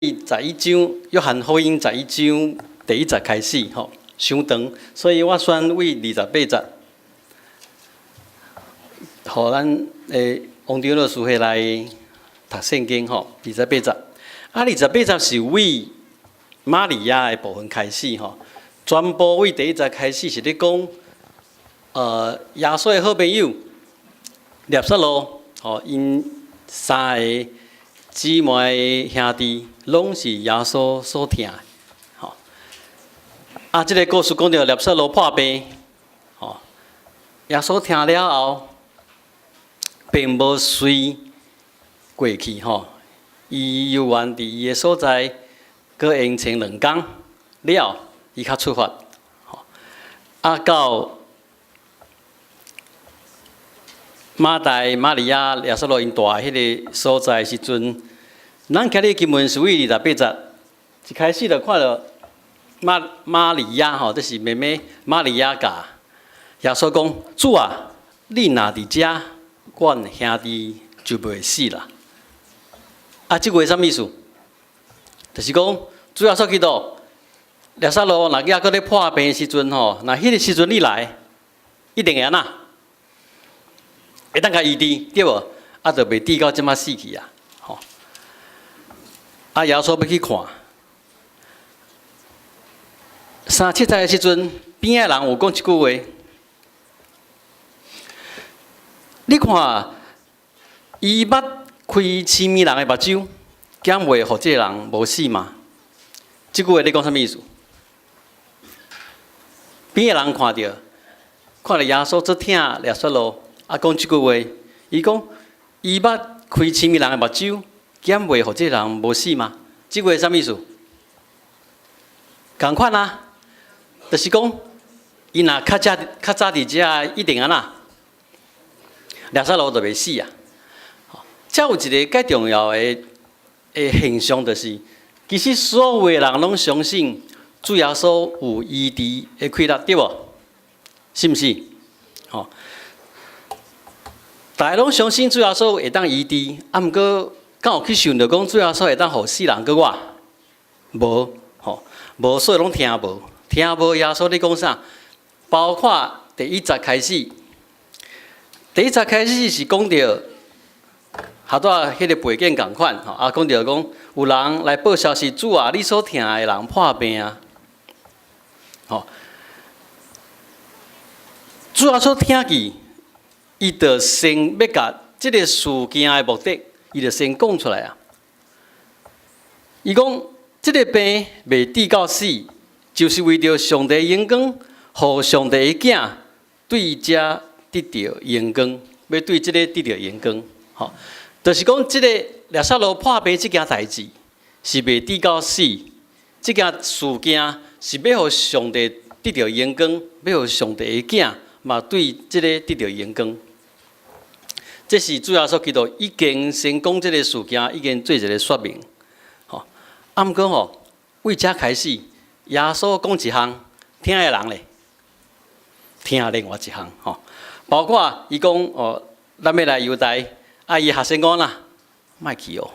11章，約翰福音十一章第一節開始，吼，傷長，所以我選對28節，予咱的王長老師伙來讀聖經，吼，二十八節。啊，二十八節是對瑪利亞的部分開始，吼，全部對第一節開始是咧講，耶穌的好朋友拿撒路，吼，𪜶三个姊妹兄弟攏是耶穌所疼的，吼。啊，這个故事講著拿撒路破病，吼，耶穌聽了後，並無隨過去，吼，伊猶原佇伊的所在，閣延長2工了，伊較出發，吼。啊，到馬大、瑪利亞、耶穌路𪜶蹛彼个所在時陣，咱今日經文是對二十八節，一開始就看著瑪利亞吼，這是妹妹瑪利亞共耶穌講：主啊，你若佇遮，阮兄弟就袂死啦。啊，這句話啥物意思？就是講主耶穌基督，拿撒路若猶閣咧破病的時陣吼，若彼个時陣你來，一定會按怎？會當共醫治，對無？啊，就袂至到這馬死去啊！吼！啊，耶穌欲去看，三七節的時陣，邊仔人有講一句話，你看，伊捌開痴物人的目睭，敢袂予這个人無死嗎？這句話咧講啥物意思？邊仔人看著，看著耶穌足疼拿撒路。啊，講這句話，伊講伊捌開痴物人的目睭，敢袂予這个人無死嗎？這句話啥物意思？仝款啊，就是講，伊若較早較早佇遮，一定按怎？拿撒路就袂死啊！這有一个較重要的的現象，就是其實所有的人攏相信主耶穌有醫治的氣力，對無？是毋是？吼！大家攏相信主耶穌會當醫治，啊，毋過敢有去想著講主耶穌會當予死人閣活？無，吼，無，所以攏聽無，聽無耶穌咧講啥？包括第一節開始，第一節開始是講著，拄仔彼个背景仝款，吼，啊，講著講有人來報消息，主啊，你所疼的人破病啊，吼，主耶穌聽見。伊就先欲共這个事件的目的，伊就先講出來啊。伊講，這个病袂致到死，就是為著上帝榮光，予上帝的囝對這得著榮光，欲對這个得著榮光。吼，就是講這个拿撒路破病這件代誌是袂致到死，這件事件是欲予上帝得著榮光，欲予上帝的囝嘛對這个得著榮光。這是主耶穌基督已經先講這个事件，已經做一个說明。吼，啊，毋過吼，對這開始，耶穌講一項，聽的人咧，聽另外一項。吼，包括伊講哦，咱欲來猶大，啊，伊學生講啦，莫去哦，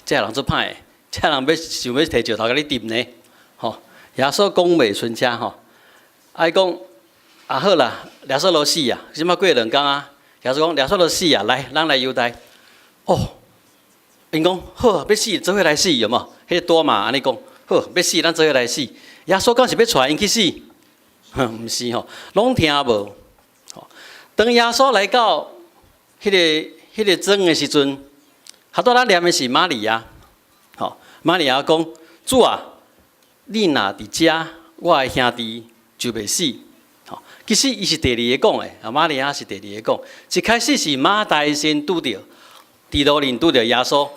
這个人足歹的，這个人欲想欲提石頭共你擲呢。吼，耶穌講袂順車吼，啊，伊講啊好啦，耶穌都死啊，這馬過2工啊。耶穌講：耶穌都死啊！來，咱來猶大。哦，𪜶講好，欲死做伙來死，有無？彼个多馬按呢講，好，欲死咱做伙來死。耶穌敢是欲帶𪜶去死？哼，毋是吼，攏聽無。當耶穌來到彼个莊的時陣，拄仔咱念的是瑪利亞。吼，瑪利亞講：主啊，你若佇遮，我的兄弟就袂死。其實伊是第二个講的，啊，瑪利亞是第二个講。一開始是馬大先拄著，佇路面拄著耶穌，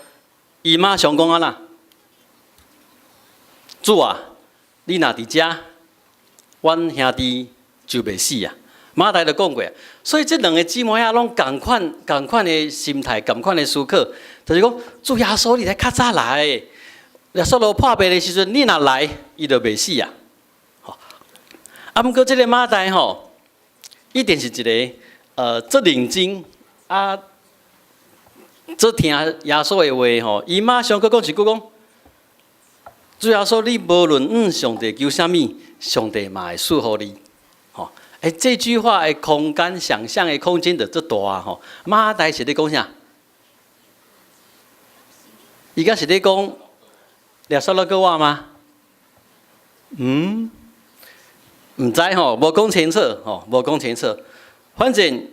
伊馬上講按怎？主啊，你若佇遮，阮兄弟就袂死啊！馬大就講過啊，所以這兩个姊妹仔攏仝款仝款的心態，仝款的思考，就是講主耶穌，你來較早來，耶穌路破病的時陣，你若來，伊就袂死啊！啊，毋過這个馬大吼，一定是一个足認真啊，足聽耶穌的話吼。伊馬上閣講一句講，主耶穌，你無論向上帝求啥物，上帝嘛會賜予你。吼，欸，這句話的空間、想象的空間就足大吼。馬大是咧講啥？伊敢是咧講拉撒路閣活嗎？嗯，毋知吼，無講清楚吼，無講清楚。反正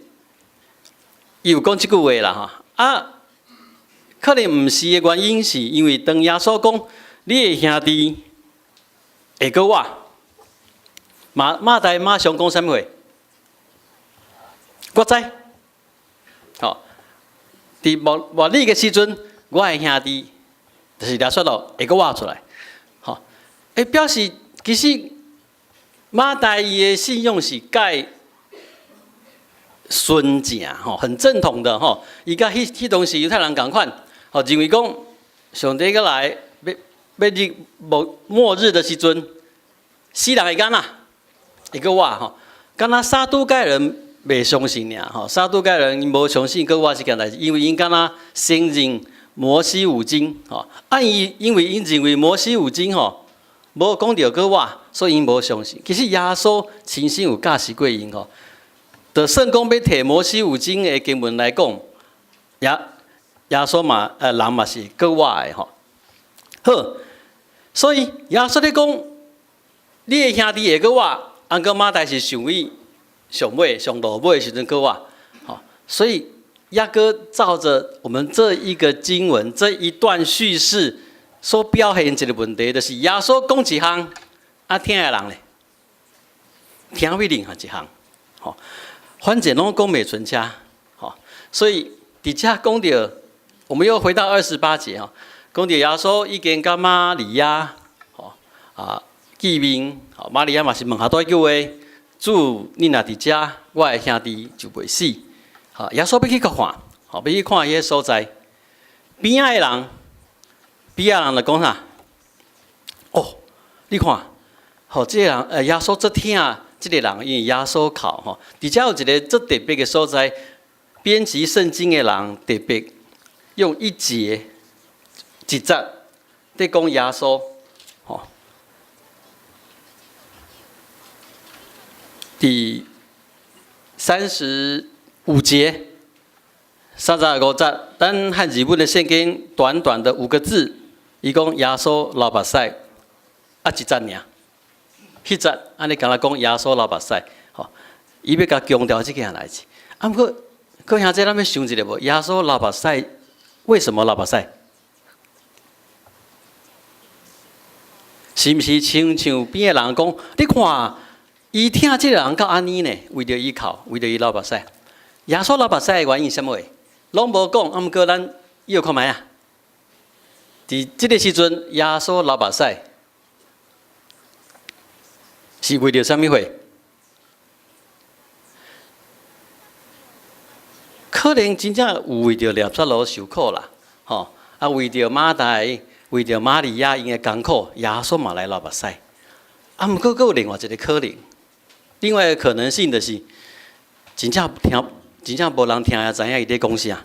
伊有講這句話啦吼。啊，可能毋是的原因，是因為當耶穌講你的兄弟會閣活，馬大馬上講啥物話？我知，吼，佇末末日的時陣，我的兄弟就是拉撒路會閣活出來，吼，會表示其實馬大伊的信仰是蓋純正吼，很正統的吼。伊佮彼當時猶太人仝款，吼，認為講上帝閣來欲入末日的時陣，死人會按怎？會閣活吼。敢若撒都該人袂相信爾吼，撒都該人𪜶無相信閣活這件代誌，因為𪜶敢若承認摩西五經吼，啊伊因為𪜶認為摩西五經吼無講著閣活，所以𪜶無相信。其實耶穌親身有教示過𪜶吼，就算講欲提摩西五經的經文來講，耶穌嘛，人嘛是閣活的吼。好，所以耶穌咧講，你的兄弟會閣活，毋過馬大是想伊上尾上落尾的時陣閣活，吼，所以猶閣照著我們這一個經文這一段敘事所表現一個問題，就是耶穌講一項，啊聽的人咧，聽去另外一項，吼，反正攏講袂順車，吼，所以佇遮講著，我們又回到28節吼，講著耶穌已經佮瑪利亞，吼啊見面，吼瑪利亞嘛是問下多一句話：主，你若佇遮，我的兄弟就袂死。吼，耶穌欲去看，吼，欲去看彼个所在。邊仔的人，邊仔人就講啥？哦，你看，吼，這個人，耶穌足疼這个人，因為耶穌哭吼。佇遮有一个足特別的所在，編輯聖經的人特別用一節一節佇講耶穌，吼。第35節，35節，咱漢字本的聖經短短的五個字，伊講耶穌流目屎，啊一節爾，彼節按呢敢若講耶穌流目屎，吼，伊欲共強調這件代誌。啊，毋過各位兄弟，咱欲想一下無？耶穌流目屎，為什麼流目屎？是毋是親像邊个人講？你看，伊疼這个人到按呢呢？為著伊哭，為著伊流目屎。耶穌流目屎的原因是啥物？攏無講，啊，毋過咱臆看覓啊？佇這个時陣，耶穌流目屎是為著啥物貨？可能真正有為著拉撒路受苦啦，吼啊，為著馬大、為著瑪利亞𪜶的艱苦，耶穌嘛來流目屎。啊，毋過閣有另外一個可能，另外一個可能性就是，真正聽，真正無人聽會知影伊咧講啥。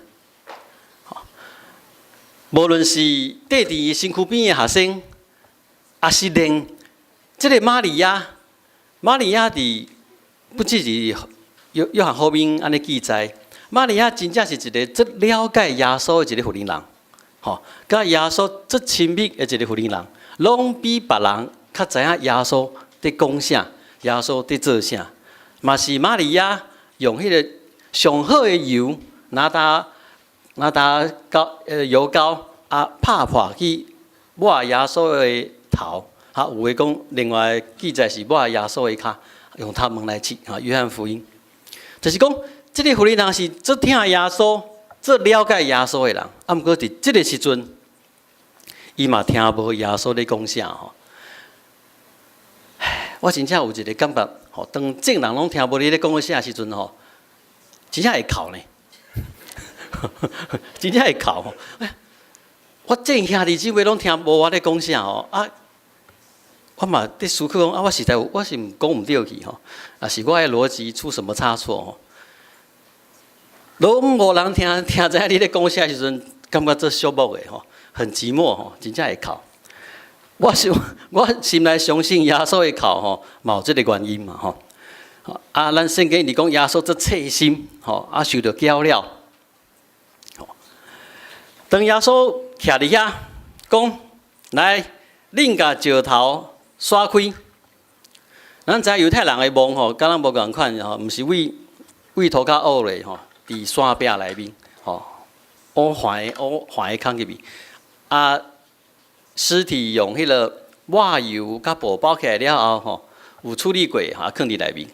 無論是綴佇伊身軀邊的學生，抑是連這个瑪利亞，瑪利亞佇不只是約翰福音按呢記載，瑪利亞真正是一个足了解耶穌的一个婦人人，吼，佮耶穌足親密的一个婦人人，攏比別人較知影耶穌佇講啥，耶穌佇做啥。嘛是瑪利亞用彼个上好的油，哪噠膏油膏啊拍破去抹耶穌的頭，啊有的講另外記載是抹耶穌的跤，用頭毛來拭，哈約翰福音，就是講這个婦人人是足疼耶穌、足了解耶穌的人，啊毋過佇這个時陣，伊嘛聽無耶穌咧講啥吼。我真正有一个感覺，吼，當眾人攏聽無你咧講啥時陣吼，真正會哭呢。真正會哭吼！我眾兄弟姊妹攏聽無我咧講啥吼啊！我嘛佇思考講啊，我實在我是毋講毋對去吼，啊是我的邏輯出什麼差錯吼？攏無人聽知影你咧講啥時陣，感覺足寂寞的吼，很寂寞吼，真正會哭。我是我心內相信耶穌會哭吼，嘛有這个原因嘛吼。啊，咱聖經裡講耶穌足細心，吼，啊受著攪擾。當耶穌徛佇遐講，來，恁共石頭徙開。咱知影猶太人的墓吼，佮咱無仝款吼，毋是對對塗跤挖落吼，佇山壁內面吼，挖橫挖橫空入去，啊，屍體用彼个抹油佮布包起來了後吼，有處理過吼，囥佇內面。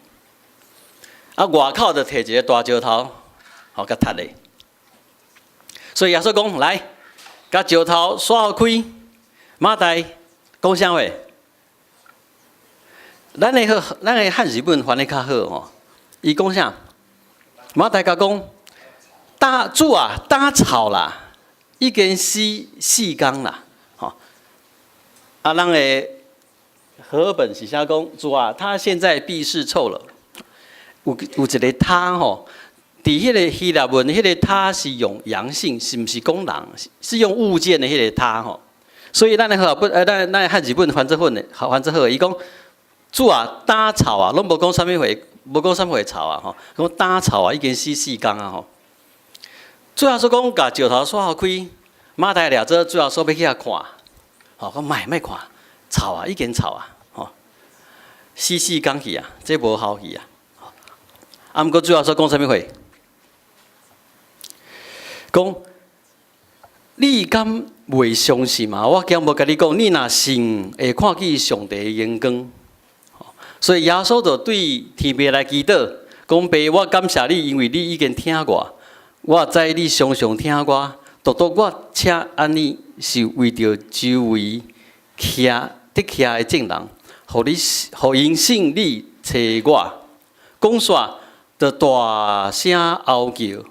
啊，外口就提一个大石頭，吼，共踢咧。所以耶穌講，來，共石頭徙開。馬大講啥話？咱的漢字本翻得較好吼。伊講啥？馬大共講，焦主啊，焦臭啦，已經死四工啦，吼。啊，咱的和本是啥講？主啊，他現在必是臭了。有一个他吼，佇彼个希臘文，彼个他是用陽性，是毋是講人？是用物件的彼个他吼。所以咱的和合本，咱的漢字本翻做粉的，翻做好。伊講主啊，焦臭啊，攏無講啥物貨，無講啥物貨臭啊吼。講焦臭啊，已經死四工啊吼。主耶穌講，共石頭徙開，馬大掠做主耶穌欲去遐看，吼，講莫莫看，臭啊，已經臭啊，吼，死四工去啊，這無效去啊。啊，毋過主耶穌講啥物話？講你敢袂相信嘛？我敢無共你講，你若信，會看見上帝的榮光。所以耶穌就對天父來祈禱，講爸，我感謝你，因為你已經聽我，我知你常常聽我，獨獨我請按呢是為著周圍徛佇徛的眾人，予你予𪜶信你差我。講煞就大聲嗷叫。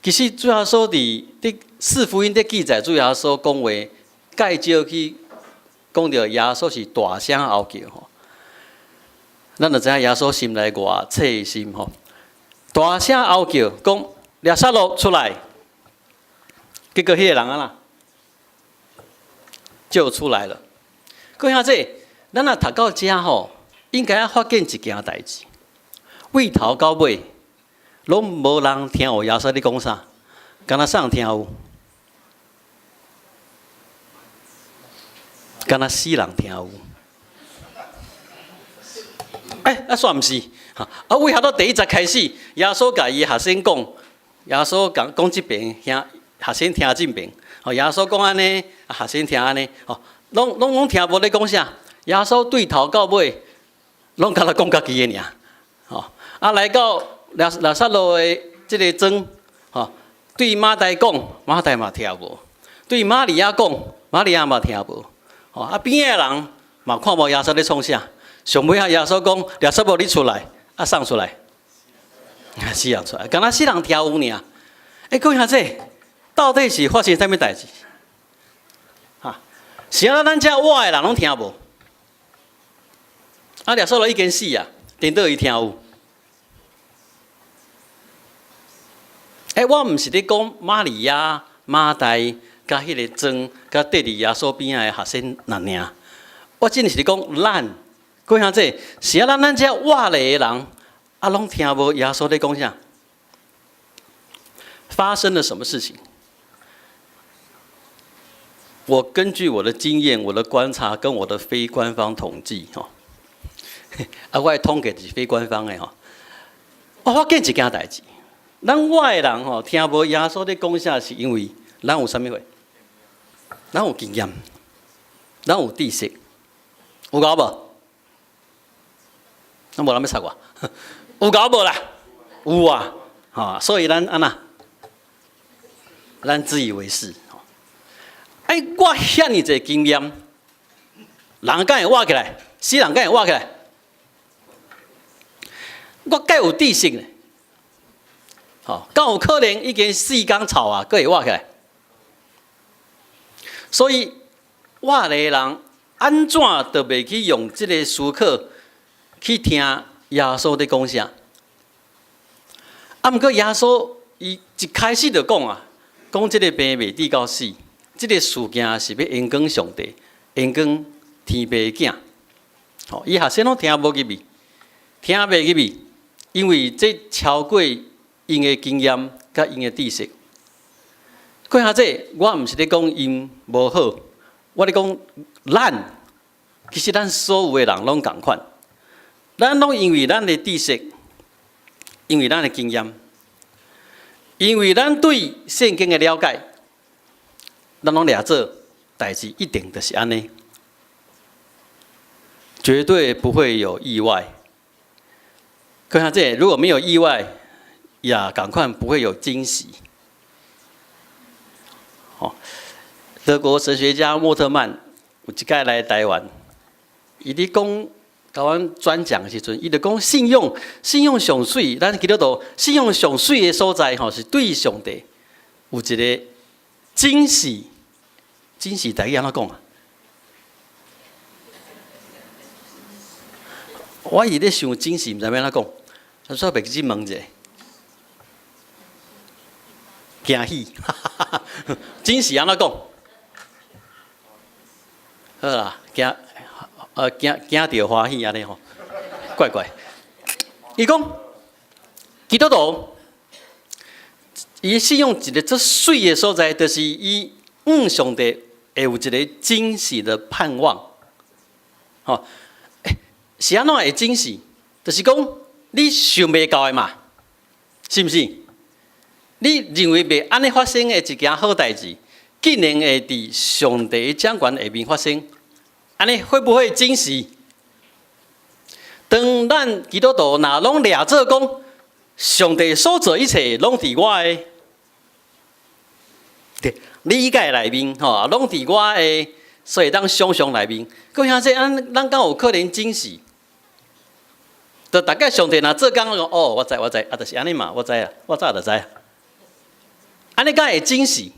其實主耶穌佇四福音的記載，主耶穌講話，較少去講著耶穌是大聲嗷叫吼。咱就知影耶穌心內偌細心吼，大聲嗷叫，講拉撒路出來，結果彼个人按怎，就出來了。各位兄弟，咱若讀到遮吼，應該發現一件代誌，對頭到尾，攏無人聽有耶穌咧講啥，敢若啥人聽有？敢若死人聽有？欸，啊，煞毋是，啊，為何到第一節開始，耶穌共伊學生講，耶穌講講這邊，聽學生聽這邊，吼，耶穌講按呢，學生聽按呢，吼，攏攏攏聽無咧講啥？耶穌對頭到尾，攏敢若講家己的爾，吼，啊，來到拉撒路的這个庄，吼，對馬大講，馬大嘛聽無；對瑪利亞講，瑪利亞嘛聽無。吼，啊，邊仔的人嘛看無耶穌咧創啥。上尾仔耶穌講：拉撒路你出來，啊，啥出來，死人出來，敢若死人聽有爾。欸，各位兄弟，到底是發生啥物代誌？哈，是按怎咱遮活的人攏聽無？啊，拉撒路已經死啊，顛倒伊聽有。欸，我毋是咧講瑪利亞、馬大佮彼个庄，佮綴佇耶穌邊仔的學生爾，我只是咧講咱。各位兄弟，是按怎咱遮活咧的人，啊，攏聽無耶穌咧講啥？發生了什麼事情？我根據我的經驗、我的觀察跟我的非官方統計，吼，啊，我的統計是非官方的吼。我發現一件代誌，咱活的人吼聽無耶穌咧講啥，是因為咱有啥物貨？咱有經驗，咱有知識，有夠無？攏無人欲插我，有夠無啦？有啊，吼，所以咱按怎？咱自以為是。哎，我遐爾濟經驗，人敢會活起來？死人敢會活起來？我蓋有知識呢，吼，敢有可能已經四工臭啊，閣會活起來？所以，活的人按怎都袂去用這个思考去聽耶穌咧講啥？啊，毋過耶穌伊一開始就講啊，講這个病袂治到死，這个事件是欲榮光上帝，榮光天父的囝。吼，伊學生攏聽無入去，聽袂入去，因為這超過𪜶的經驗佮𪜶的知識。過下這，我毋是咧講𪜶無好，我咧講咱，其實咱所有的人攏仝款，咱攏因為咱的知識，因為咱的經驗，因為咱對聖經的了解，咱攏掠做代誌一定就是按呢，絕對不會有意外。看下這，如果沒有意外，也仝款不會有驚喜。哦，德國神學家莫特曼有一擺來台灣，伊佇講台灣專講的時陣，伊就講信仰，信仰上媠，咱基督徒信仰上媠的所在吼，是對上帝有一個驚喜，驚喜台語按怎講啊？我一直咧想驚喜，毋知欲按怎講，所以袂記問者。驚喜，驚喜按怎講？好啦，驚，驚驚著歡喜按呢吼，怪怪。伊講基督徒，伊信仰一个足媠的所在，就是伊向上帝會有一個驚喜的盼望。吼，欸，是按怎會驚喜？就是講你想袂到的嘛，是毋是？你認為袂按呢發生的一件好代誌，竟然會佇上帝掌權下面發生，按呢會不會驚喜？當咱基督徒若攏掠做講，上帝所做一切攏佇我的理解內面，吼，攏佇我的所會當想像內面。閣兄弟，咱敢有可能驚喜？就逐擺上帝若做工，講哦，我知我知，啊，就是按呢嘛，我知啊，我早就知啊。按呢敢會驚喜？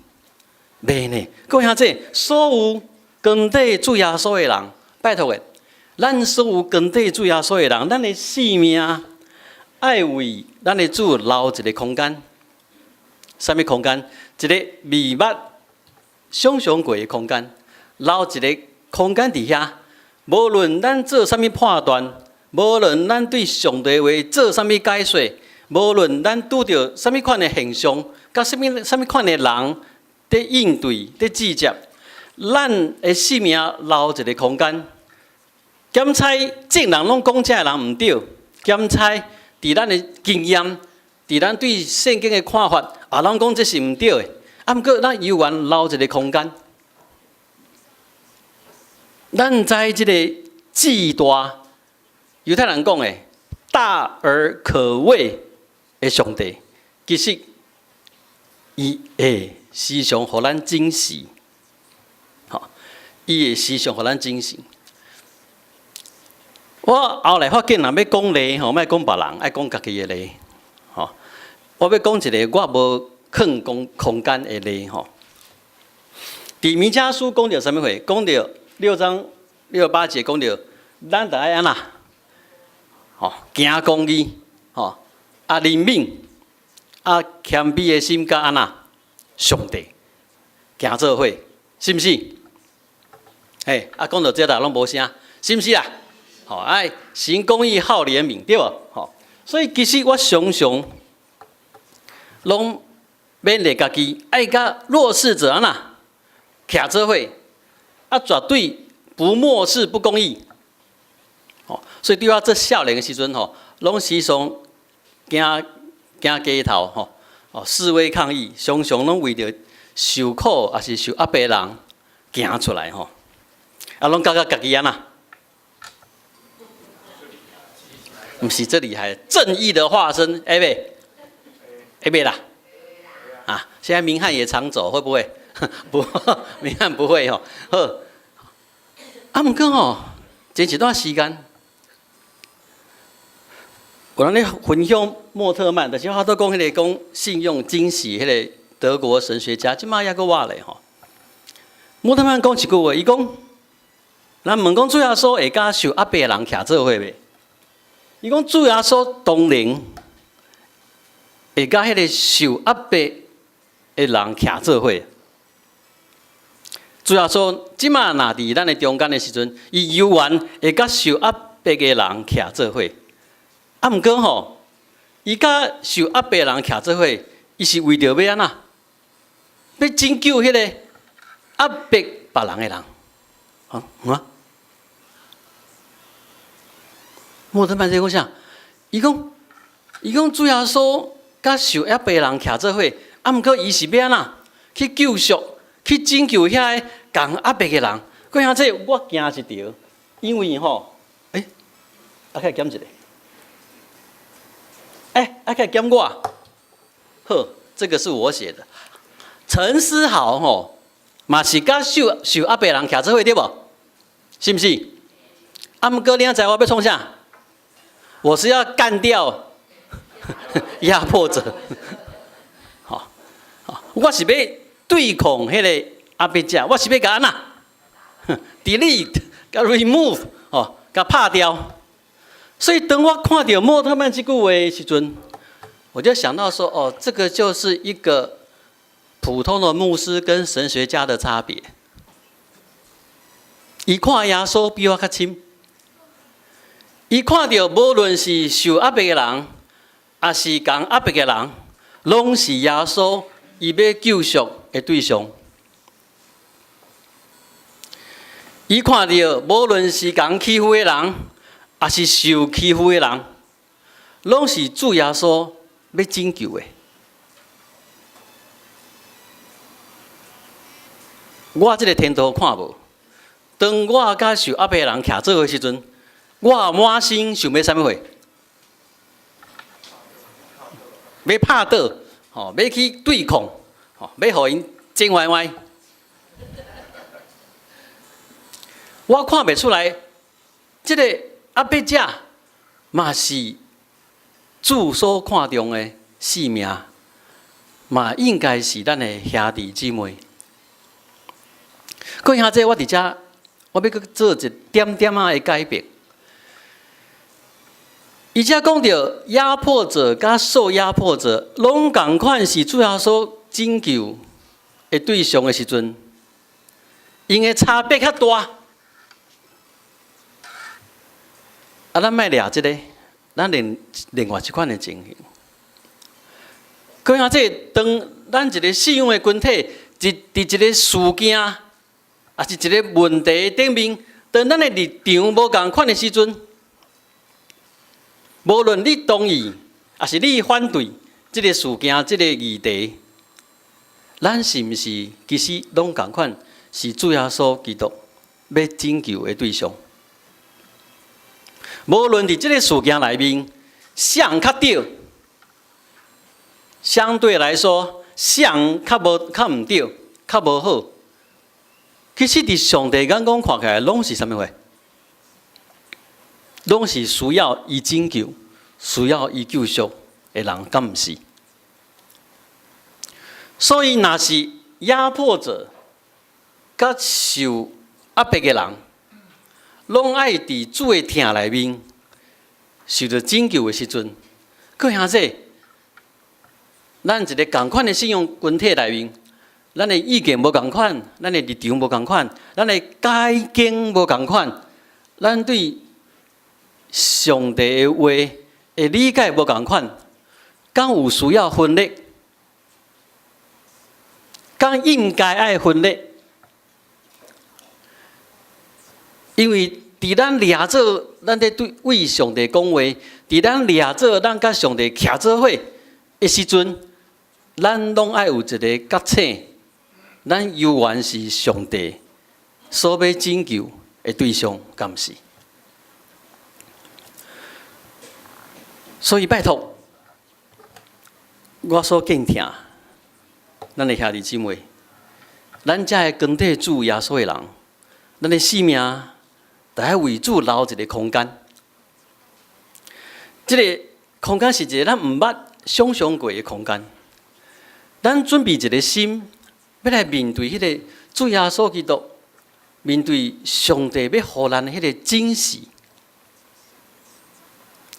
袂呢。各位兄弟，所有跟綴主耶穌的人，拜託的，咱所有跟綴主耶穌的人，咱的性命愛為咱的主留一個空間。啥物空間？一個未捌想象過的空間，留一個空間佇遐。無論咱做啥物判斷，無論咱對上帝話做啥物解說，無論咱拄著啥物款的現象，佮啥物啥物款的人佇應對、佇指責，咱的性命留一個空間。檢採眾人攏講這个人毋對，檢採佇咱的經驗，佇咱對聖經的看法，啊，攏講這是毋對的。啊，毋過咱猶原留一個空間。咱知這個至大，猶太人講的大而可畏的上帝，其實伊會時常予咱驚喜，吼，伊會時常予咱驚喜。我後來發現，若欲講例吼，莫講別人，愛講家己的例，吼。我欲講一個我無空空空間的例吼。佇彌迦書講著啥物話？講著6章68節，講著咱著愛按怎？吼，行公義，吼，啊憐憫，啊謙卑的心，佮按怎？上帝行做伙，是毋是？嘿，啊講到這逐家攏無聲，是毋是啊？吼，愛行公義、好憐憫，對無？吼，所以其實我常常攏勉勵家己，愛佮弱勢者按怎徛做伙，啊，絕對不漠視不公義。吼，所以對我做少年的時陣吼，攏時常行行街頭吼，哦，示威抗議，常常攏為著受苦抑是受壓迫的人行出來吼，啊，攏感覺家己按怎？毋是這厲害，正義的化身，會袂？會袂啦？啊，現在明翰也常走，會不會？不，明翰不會吼。好，啊，毋過吼，前一段時間，有人咧分享莫特曼，就是我拄講彼个講信用驚喜彼个德國神學家，這馬猶閣活咧吼。莫特曼講一句話，伊講：咱問講主耶穌會佮受壓迫的人徛做伙袂？伊講主耶穌當然會佮彼个受壓迫的人徛做伙。主耶穌這馬若佇咱的中間的時陣，伊猶原會佮受壓迫的人徛做伙。啊，毋過吼，伊佮受壓迫的人徛做伙，伊是為著欲按怎？欲拯救彼個壓迫別人的人。啊，啊？莫特曼這講啥？伊講，伊講主耶穌佮受壓迫的人徛做伙，啊，毋過伊是欲按怎？去救贖、去拯救遐个共壓迫的人。閣兄這我驚一條，因為吼，欸，啊，開減一個，欸，啊，開減我。好，這個是我寫的。陳思豪吼，嘛是佮受壓迫的人徛做伙對無？是毋是？啊，毋過你知我欲創啥？我是要幹掉壓迫者。好，我是欲對抗彼個壓迫者，我是欲共按怎？delete，共 remove，吼，共拍掉。所以當我看著莫特曼這句話的時陣，我就想到說，哦，這個就是一個普通的牧師跟神學家的差別。伊看耶穌比我較深，伊看著無論是受壓迫的人，抑是共壓迫的人，攏是耶穌伊欲救贖的對象。伊看著無論是共欺負的人，抑是受欺負的人，攏是主耶穌欲拯救的。我這个天道看無，當我佮受壓迫的人徛做伙時陣，我滿心想欲啥物貨？欲拍倒，吼，欲去對抗，吼，欲予𪜶整歪歪。我看袂出來，這個壓迫者嘛是主所看重的性命，嘛應該是咱的兄弟姊妹。閣兄弟，我佇遮，我欲閣做一點點仔的改變。伊遮講著壓迫者佮受壓迫者，攏仝款是主耶穌拯救的對象的時陣，𪜶的差別較大。啊，咱莫掠這个，咱另另外一款的情形。閣兄弟，當咱一个信仰的群體，佇佇一个事件，抑是一个問題頂面，當咱的立場無仝款的時陣，無論你同意，抑是你反對這个事件、這个議題，咱是毋是其實攏仝款是主耶穌基督欲拯救的對象？無論佇這个事件內面，誰較對，相對來說，誰較無較毋對，較無好。其實佇上帝眼光看起來，攏是啥物貨？攏是需要伊拯救、需要伊救贖的人，敢毋是？所以，若是壓迫者佮受壓迫的人，攏愛佇主的疼內面受著拯救的時陣，閣兄弟，咱一个仝款的信仰群體內面，咱的意見無仝款，咱的立場無仝款，咱的解經無仝款，咱對上帝的話的理解無仝款，敢有需要分裂？敢應該愛分裂？因為佇咱掠做咱咧對為上帝講話，佇咱掠做咱佮上帝徛做伙的時陣，咱攏愛有一个覺醒，咱猶原是上帝所欲拯救的對象，敢毋是？所以拜託，我所敬疼咱的兄弟姊妹，咱遮的跟綴主耶穌的人，咱的性命，著愛為主留一个空間。這个空間是一个咱毋捌想像過的空間。咱準備一个心，欲來面對彼个主耶穌基督，面對上帝欲予咱的彼个警示。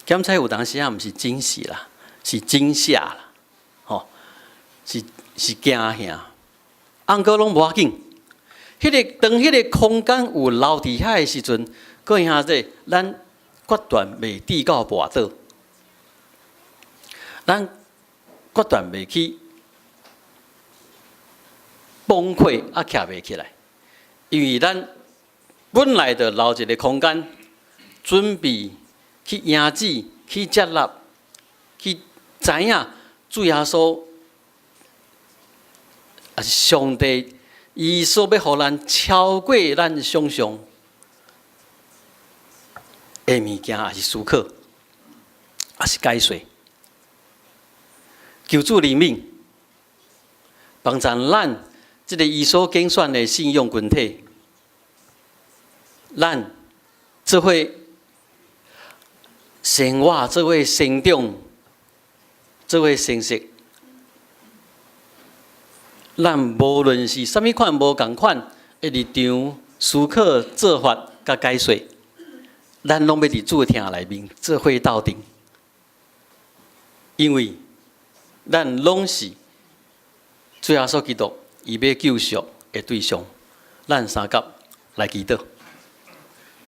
檢查有當時仔毋是警示啦，是驚嚇啦，吼，是是驚嚇。毋過攏無要緊，彼個當彼個空間有留佇遐的時陣，各位兄弟，咱決斷袂致到跋倒，咱決斷袂去崩潰啊，徛袂起來，因為咱本來就留一個空間，準備去迎接、去接納、去知影主耶穌，抑是上帝，伊所欲予咱超過咱想象的物件，抑是思考，抑是解說。求主憐憫，幫助咱這個伊所揀選的信仰群體，咱做伙生活，做伙成長，做伙成熟。咱無論是啥物款無仝款的立場、思考、做法佮解說，咱攏欲佇主的疼內面做伙鬥陣，因為咱攏是主耶穌基督伊欲救贖的對象。咱相佮來祈禱。